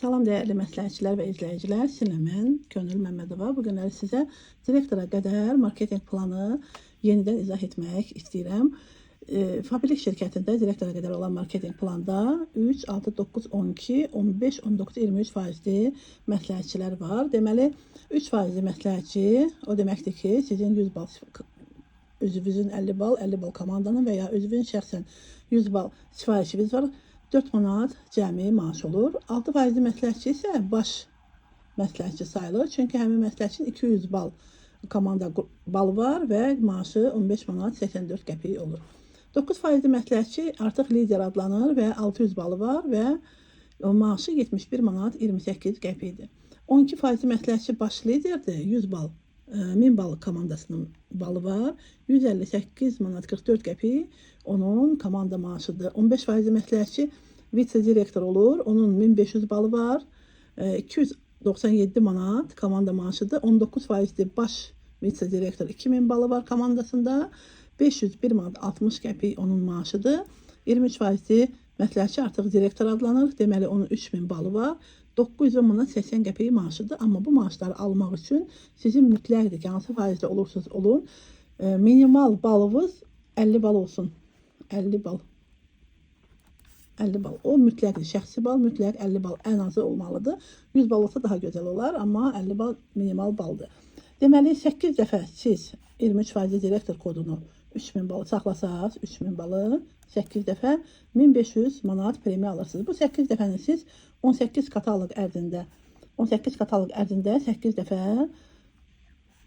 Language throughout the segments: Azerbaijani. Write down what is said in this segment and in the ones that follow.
Salam dəyərli məsləhətçilər və izləyicilər. Sizinlə mən Könül Məmmədova. Bu günləri sizə direktora qədər marketinq planı yenidən izah etmək istəyirəm. Fabrik şirkətində direktora qədər olan marketinq planda 3, 6, 9, 12, 15, 19, 23 faizli məsləhətçilər var. Deməli, 3 faizli məsləhətçi o deməkdir ki, sizin 100 bal özünüzün 50 bal, 50 bal komandanın və ya özünüzün şəxsən 100 bal sifarişiniz var. 4 manat cəmi maaş olur. 6 faizli məsləhətçi isə baş məsləhətçi sayılır. Çünki həmin məsləhətçinin 200 bal komanda balı var və maaşı 15 manat 84 qəpik olur. 9 faizli məsləhətçi artıq lider adlanır və 600 balı var və o maaşı 71 manat 28 qəpikdir. 12 faizli məsləhətçi baş liderdir, 100 bal, 1000 bal komandasının balı var. 158 manat 44 qəpik onun komanda maaşıdır. 15 faizli məsləhətçi vitse-direktor olur. Onun 1500 balı var. 297 manat komanda maaşıdır. 19 faizli baş vitse-direktor 2000 balı var komandasında. 501 manat 60 qəpik onun maaşıdır. 23 faizli məsləhətçi artıq direktor adlanır. Deməli onun 3000 balı var. 910 manat 80 qəpik maaşıdır. Amma bu maaşları almaq üçün sizin mütləqdir ki, hansı faizdə olursunuz olun, minimal balınız 50 bal olsun. 50 bal. 50 bal. O mütləqdir. Şəxsi bal mütləq 50 bal ən azı olmalıdır. 100 bal olsa daha gözəl olar, amma 50 bal minimal baldır. Deməli 8 dəfə siz 23 faizli direktor kodunu 3000 balı saxlasaz, 3000 balı 8 dəfə 1500 manat premiya alırsınız. Bu 8 dəfəni siz 18 kataloq ərzində 18 kataloq ərzində 8 dəfə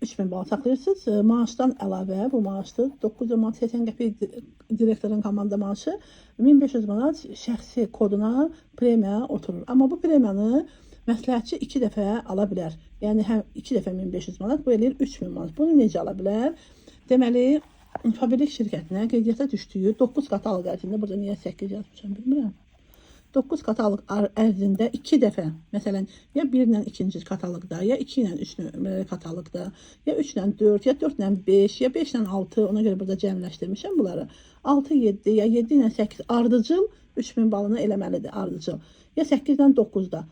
3000 bal saxlayırsınız. Maaşdan əlavə bu maaşdır. 900 manat 80 qəpik direktorun komanda maaşı, 1500 manat şəxsi koduna premiya oturur. Amma bu premiyanı məsləhətçi 2 dəfə ala bilər. Yəni həm 2 dəfə 1500 manat, bu eləyir 3000 manat. Bunu necə ala bilər? Deməli, Fabrik şirkətinə qeydiyyata düşdüyü 9 kataloq ərzində, burada niyə 8 yazmışam bilmirəm. 9 kataloq ərzində 2 dəfə, məsələn, ya 1 ilə 2-ci kataloqda, ya 2 ilə 3 nömrəli kataloqda, ya 3 ilə 4, ya 4 ilə 5, ya 5 ilə 6, ona görə burada cəmləşdirmişəm bunları. 6, 7, ya 7 ilə 8 ardıcıl 3000 balını eləməlidir ardıcıl. Ya 8 ilə 9-da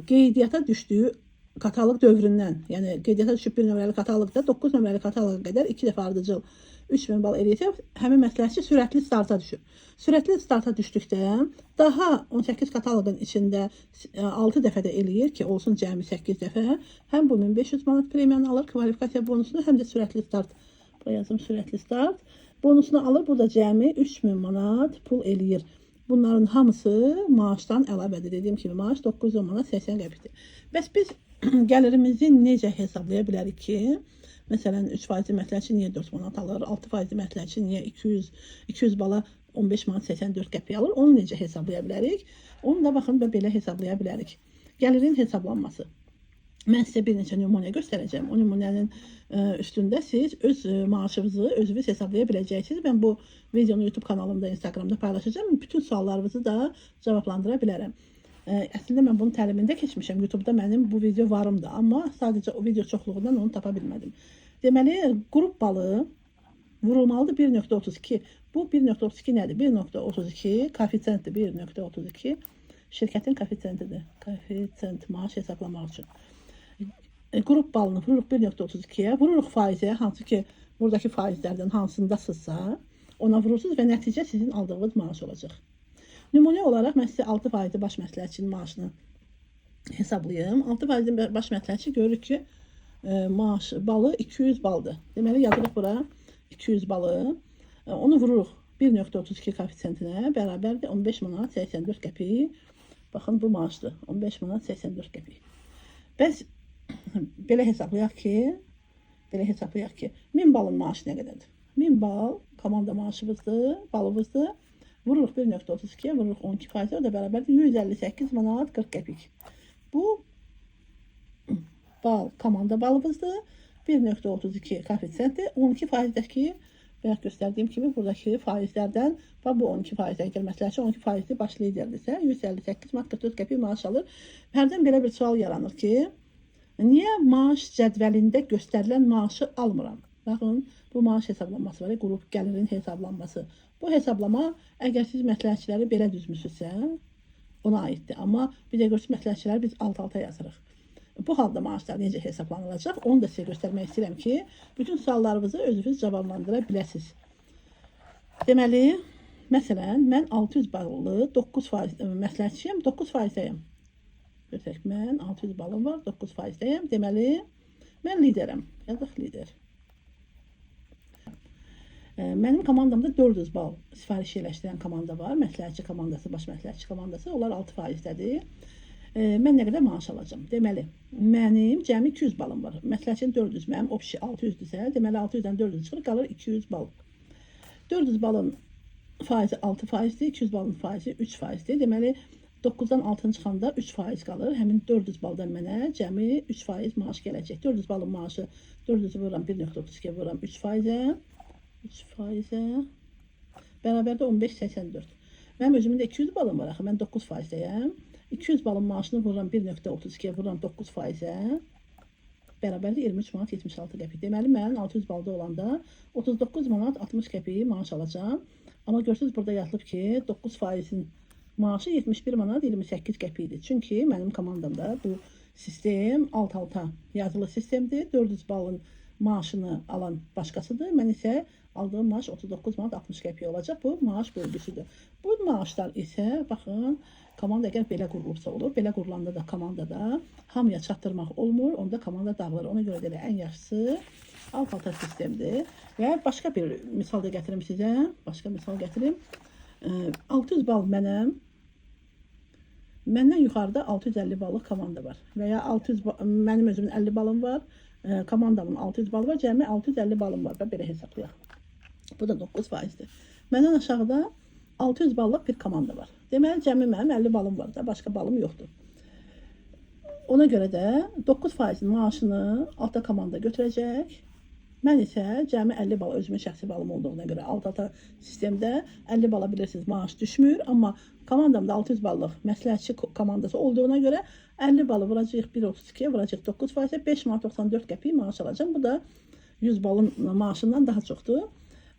qeydiyyata düşdüyü kataloq dövründən, yəni qeydiyyata düşüb 1 nömrəli kataloqda 9 nömrəli kataloqa qədər 2 dəfə ardıcıl 3000 bal eləyirsə, həmin məsləhətçi sürətli starta düşür. Sürətli starta düşdükdə daha 18 kataloqun içində 6 dəfə də eləyir ki, olsun cəmi 8 dəfə. Həm bu 1500 manat premiyanı alır, kvalifikasiya bonusunu, həm də sürətli start. Buraya yazım sürətli start. Bonusunu alır, burada cəmi 3000 manat pul eləyir. Bunların hamısı maaşdan əlavədir. Dediyim kimi maaş 910 manat 80 qəpikdir. Bəs biz gəlirimizi necə hesablaya bilərik ki, məsələn 3 faizli məsləhətçi niyə 4 manat alır, 6 faizli məsləhətçi niyə 200 bala 15 manat 84 qəpik alır? Onu necə hesablaya bilərik? Onu da baxın və belə hesablaya bilərik. Gəlirin hesablanması. Mən sizə bir neçə nümunə göstərəcəm. O nümunənin üstündə siz öz maaşınızı özünüz hesablaya biləcəksiniz. Mən bu videonu YouTube kanalımda, Instagramda paylaşacağım. Bütün suallarınızı da cavablandıra bilərəm. Əslində mən bunun təlimində keçmişəm. YouTube'da mənim bu video varımdı, amma sadəcə o video çoxluğundan onu tapa bilmədim. Deməli, qrup balı vurulmalıdır 1.32. Bu 1.32 nədir? 1.32 koeffisientdir. 1.32 şirkətin koeffisientidir. Koeffisient maaş hesaplamaq üçün. Qrup balını vururuq 1.32-yə, vururuq faizə, hansı ki buradakı faizlərdən hansındasınızsa, ona vurursunuz və nəticə sizin aldığınız maaş olacaq. Nümunə olaraq mən sizə 6 faizli baş məsləhətçinin maaşını hesablayım. 6 faizli baş məsləhətçi görürük ki, maaş balı 200 baldır. Deməli yazırıq bura 200 balı. Onu vururuq 1.32 koeffisientinə, bərabərdir 15 manat 84 qəpik. Baxın bu maaşdır. 15 manat 84 qəpik. Bəs belə hesablayaq ki, 1000 balın maaşı nə qədərdir? 1000 bal komanda maaşımızdır, balımızdır. Vururuq 1.32-yə, vururuq 12 faizə, o da bərabərdir 158 manat 40 qəpik. Bu bal komanda balımızdır. 1.32 koeffisientdir. 12 faizdəki bayaq göstərdiyim kimi buradakı faizlərdən bax bu 12 faizə əgər məsləhətçi 12 faizli baş liderdirsə 158 manat 44 qəpik maaş alır. Hərdən belə bir sual yaranır ki, niyə maaş cədvəlində göstərilən maaşı almıram? Baxın, bu maaş hesablanması var, qrup gəlirin hesablanması. Bu hesablama əgər siz məsləhətçiləri belə düzmüsünüzsə, ona aiddir. Amma bir də görürsünüz, məsləhətçilər biz alt-alta yazırıq. Bu halda maaşlar necə hesablanılacaq, onu da sizə göstərmək istəyirəm ki, bütün suallarınızı özünüz cavablandıra biləsiniz. Deməli, məsələn, mən 600 ballı 9% məsləhətçiyəm, 9%-dəyəm. Götürək, mən 600 balım var, 9%-dəyəm. Deməli, mən liderəm. Yazaq lider. Mənim komandamda 400 bal sifariş yerləşdirən komanda var. Məsləhətçi komandası, baş məsləhətçi komandası. Onlar 6%-dədir. Mən nə qədər maaş alacağam? Deməli, mənim cəmi 200 balım var. Məsləhətçinin 400, mənim obşi 600-dürsə, deməli 600-dən 400 çıxır, qalır 200 bal. 400 balın faizi 6%-dir, 200 balın faizi 3%-dir. Deməli, 9-dan 6-nı çıxanda 3% qalır. Həmin 400 baldan mənə cəmi 3% maaş gələcək. 400 balın maaşı 400-ü vururam 1.32-yə vururam 3%-ə. 3%-ə bərabərdə 15.84. Mənim özümün də 200 balım var axı, mən 9%-dəyəm. 200 balın maaşını vururam 1.32-yə vururam 9%-ə. Bərabərdə 23 manat 76 qəpik. Deməli, mən 600 balda olanda 39 manat 60 qəpik maaş alacağam. Amma görürsünüz, burada yazılıb ki, 9%-in maaşı 71 manat 28 qəpikdir. Çünki mənim komandamda bu sistem alt-alta yazılı sistemdir. 400 balın maaşını alan başqasıdır. Mən isə aldığım maaş 39 manat 60 qəpik olacaq. Bu maaş bölgüsüdür. Bu maaşlar isə baxın, komanda əgər belə qurulubsa olur. Belə qurulanda da komandada hamıya çatdırmaq olmur. Onda komanda dağılır. Ona görə də elə ən yaxşısı alt-alta sistemdir. Və başqa bir misal da gətirim sizə. Başqa misal gətirim. 600 bal mənəm. Məndən yuxarıda 650 ballıq komanda var. Və ya 600 mənim özümün 50 balım var. Komandamın 600 balı var. Cəmi 650 balım var. Və belə hesablayaq. Bu da 9%-dir. Məndən aşağıda 600 ballıq bir komanda var. Deməli, cəmi mənim 50 balım var da, başqa balım yoxdur. Ona görə də 9%-in maaşını alta komanda götürəcək. Mən isə cəmi 50 bal özümün şəxsi balım olduğuna görə alt-alta sistemdə 50 bala bilirsiniz maaş düşmür, amma komandamda 600 ballıq məsləhətçi komandası olduğuna görə 50 balı vuracağıq 1.32-yə, vuracağıq 9%-ə, 5 manat 94 qəpik maaş alacağam. Bu da 100 balın maaşından daha çoxdur.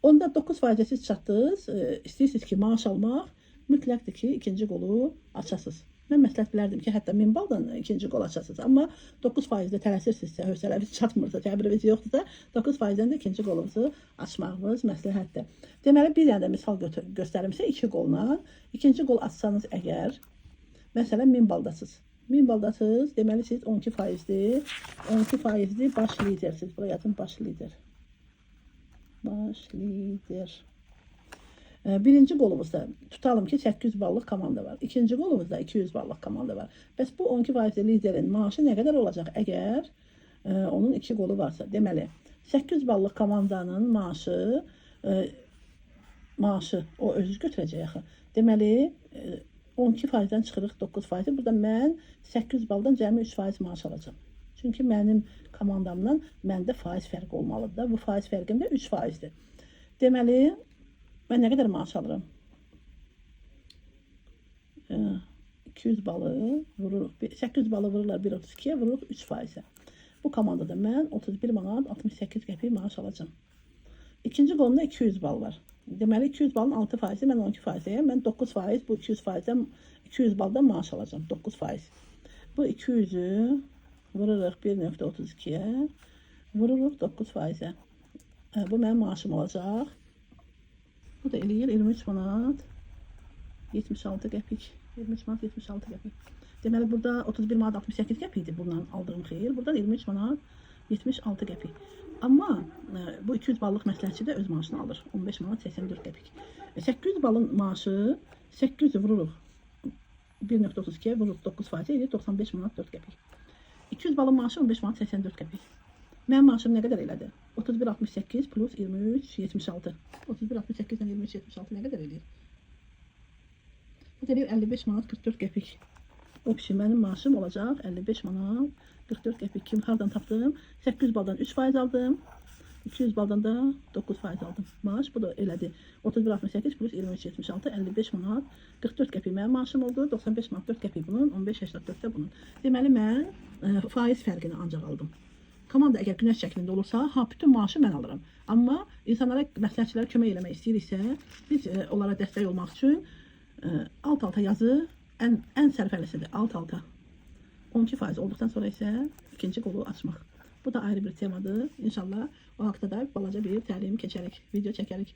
Onda 9%-ə siz çatdınız, istəyirsiniz ki, maaş almaq, mütləqdir ki, ikinci qolu açasınız. Mən məsləhət bilərdim ki, hətta 1000 baldan ikinci qol açasınız. Amma 9%-də tələsirsinizsə, hövsələniz çatmırsa, səbriniz yoxdursa, 9%-dən də ikinci qolunuzu açmağınız məsləhətdir. Deməli, bir dənə də misal göstərim sizə iki qolla. İkinci qol açsanız əgər, məsələn, 1000 baldasınız. 1000 baldasınız, deməli siz 12%-dir. 12%-li baş lidersiniz. Buraya yazın baş lider. Baş lider. Birinci qolumuzda tutalım ki 800 ballıq komanda var. İkinci qolumuzda 200 ballıq komanda var. Bəs bu 12% liderin maaşı nə qədər olacaq əgər onun iki qolu varsa? Deməli 800 ballıq komandanın maaşı o özü götürəcək axı. Deməli 12%-dən çıxırıq 9%. Burada mən 800 baldan cəmi 3% maaş alacağam. Çünki mənim komandamdan məndə faiz fərqi olmalıdır da. Bu faiz fərqim də 3%-dir. Deməli mən nə qədər maaş alıram? 200 balı vururuq. 800 balı vururlar 1.32-yə, vururuq 3%-ə. Bu komandada mən 31 manat 68 qəpik maaş alacağam. İkinci qolumda 200 bal var. Deməli 200 balın 6%-i mən 12%-yəm. Mən 9% bu 200%-dən 200 baldan maaş alacağam. 9%. Bu 200-ü vururuq 1.32-yə, vururuq 9%-ə. Bu mənim maaşım olacaq. Bu da eləyir 23 manat 76 qəpik. 23 manat 76 qəpik. Deməli burada 31 manat 68 qəpik idi bundan aldığım xeyir. Buradan 23 manat 76 qəpik. Amma bu 200 ballıq məsləhətçi də öz maaşını alır. 15 manat 84 qəpik. 800 balın maaşı 800 vururuq 1.32-yə vururuq 9% eləyir 95 manat 4 qəpik. 200 balın maaşı 15 manat 84 qəpik. Mənim maaşım nə qədər elədi? 31.68 plus 23.76. 31.68-dən 23.76 nə qədər eləyir? Bu da eləyir 55 manat 44 qəpik. Opşi mənim maaşım olacaq 55 manat 44 qəpik. Kim hardan tapdım? 800 baldan 3% aldım. 200 baldan da 9% aldım. Maaş bu da elədi. 31.68 plus 23.76 55 manat 44 qəpik mənim maaşım oldu. 95 manat 4 qəpik bunun, 15.84 də bunun. Deməli mən faiz fərqini ancaq aldım. Komanda əgər günəş şəklində olursa, ha bütün maaşı mən alıram. Amma insanlara, məsləhətçilərə kömək eləmək istəyiriksə, biz onlara dəstək olmaq üçün alt-alta yazı Ən sərfəlisidir alt-alta. 12% olduqdan sonra isə ikinci qolu açmaq. Bu da ayrı bir temadır. İnşallah o haqda da balaca bir təlim keçərik, video çəkərik.